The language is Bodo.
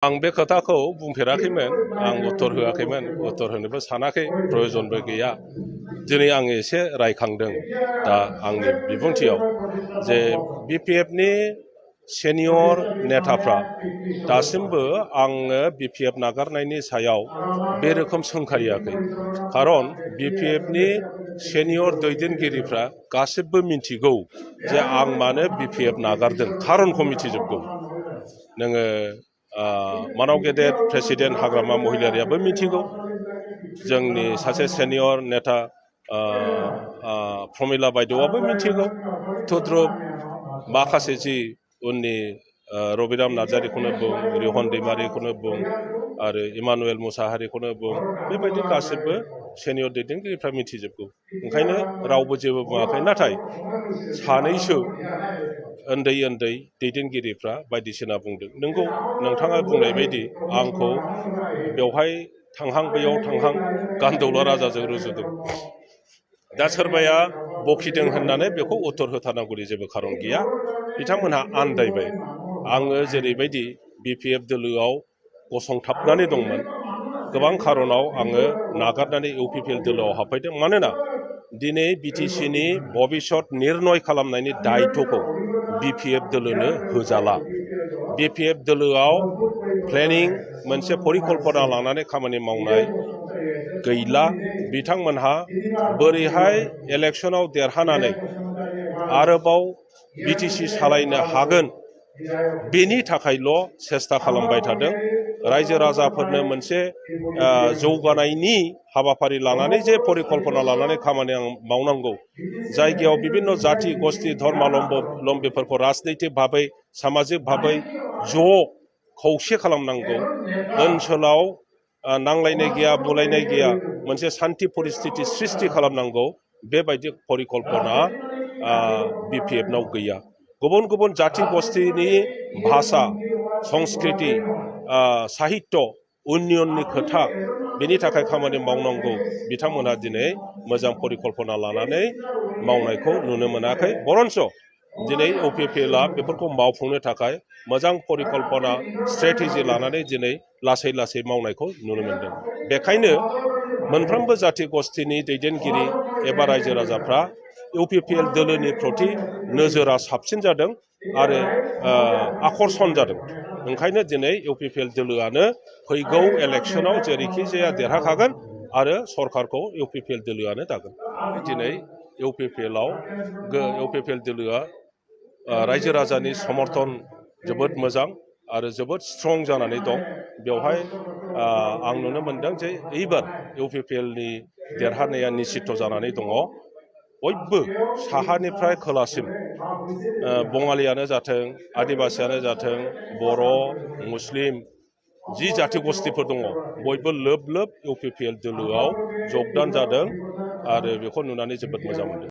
आं बे खोथाखौ बुंफेराखैमोन आं उत्तर होआखैमोन उत्तर होनोबो सानाखै प्रयजनबो गैया दिनै आं एसे रायखांदों दा आंनि बिबुंथियाव जे बिपिएफनि सेनियर नेताफ्रा दासिमबो आंनो बिपिएफ नागारनायनि सायाव बे रोखोम सोंखारियाखै खारन बिपिएफनि सेनियर दैदेनगिरिफ्रा गासिबो मिथिगौ जे आं मानो बिपिएफ नागारदों खारनखौ मिथिजोबगौ नोङो मानाव गेदेर प्रेसिडेन्ट हाग्रामा महिलारियाबो मिथिगौ जोंनि सासे सेनियर नेता प्रमिला बायदेवआबो मिथिगौ थुद्रुब माखासे जि उननि रबिराम नार्जारिखौनो बुं रिहन दैमारिखौनो बुं आरो इमानुएल मुसाहारिखौनो बुं बेबायदि गासिबो सेनियर दैदेनगिरिफ्रा मिथिजोबगौ ओंखायनो रावबो जेबो बुङाखै नाथाय सानैसो उन्दै उन्दै दैदेनगिरिफ्रा बायदिसिना बुंदों नोंगौ नोंथाङा बुंनाय बायदि आंखौ बेवहाय थांहां बैयाव थांहां गान्दौला राजाजों रुजुदों दा सोरबाया बखिदों होननानै बेखौ उत्तर होथारनांगौनि जेबो खारन गैया बिथांमोनहा आन्दायबाय आङो जेरैबायदि बिपिएफ दोलोआव गसंथाबनानै दंमोन गोबां खारनाव आङो नागारनानै इउपिपिएल दोलोआव हाबफैदों मानोना दिनै बिटिसिनि भबिष्यत निर्णय खालामनायनि दायित्वखौ बिपिएफ दोलोनो होजाला बिपिएफ दोलोआव प्लेनिं मोनसे परिकल्पना लानानै खामानि मावनाय गैला बिथांमोनहा बोरैहाय इलेक्शनाव देरहानानै आरोबाव बिटिसि सालायनो हागोन बेनि थाखायल' सेस्ता खालामबाय थादों रायजो राजाफोरनो मोनसे जौगानायनि हाबाफारि लानानै जे परिकल्पना लानानै खामानि मावनांगौ जायगायाव बिभिन्न जाति गस्थि धर्मालम्बीफोरखौ राजनैतिक भाबै सामाजिक भाबै ज' खौसे खालामनांगौ ओनसोलाव नांलायनाय गैया बुलायनाय गैया मोनसे सान्ति परिस्थिति सृष्टि खालामनांगौ बेबायदि परिकल्पना बिपिएफनाव गैया गुबुन गुबुन जाति गस्थिनि भाषा संस्कृति साहित्य उन्नयननि खोथा बेनि थाखाय खामानि मावनांगौ बिथांमोनहा दिनै मोजां परिकल्पना लानानै मावनायखौ नुनो मोनाखै बरन्स दिनै इउपिपिएलआ बेफोरखौ मावफुंनो थाखाय मोजां परिकल्पना स्ट्रेटेजि लानानै दिनै लासै लासै मावनायखौ नुनो मोनदों बेखायनो मोनफ्रोमबो जाति गस्थिनि दैदेनगिरि एबा रायजो राजाफ्रा इउपिपिएल दोलोनि प्रति नोजोरा साबसिन जादों आरो आकर्षण जादों ओंखायनो दिनै इउपिपिएल दोलोआनो फैगौ इलेक्शनाव जेरैखि जाया देरहाखागोन आरो सरकारखौ इउपिपिएल दोलोआनो दागोन दिनै इउपिपिएल दोलोआ रायजो राजानि समर्थन जोबोद मोजां आरो जोबोद स्ट्रं जानानै दं बेवहाय आं नुनो मोनदों जे एइबार इउपिपिएलनि देरहानाया निश्चित जानानै दङ बयबो साहानिफ्राय खोलासिम बङालियानो जाथों आदिबासियानो जाथों बर' मुस्लिम जि जाति गस्थिफोर दङ बयबो लोब लोब इउपिपिएल दोलोआव जगदान जादों आरो बेखौ नुनानै जोबोद मोजां मोनदों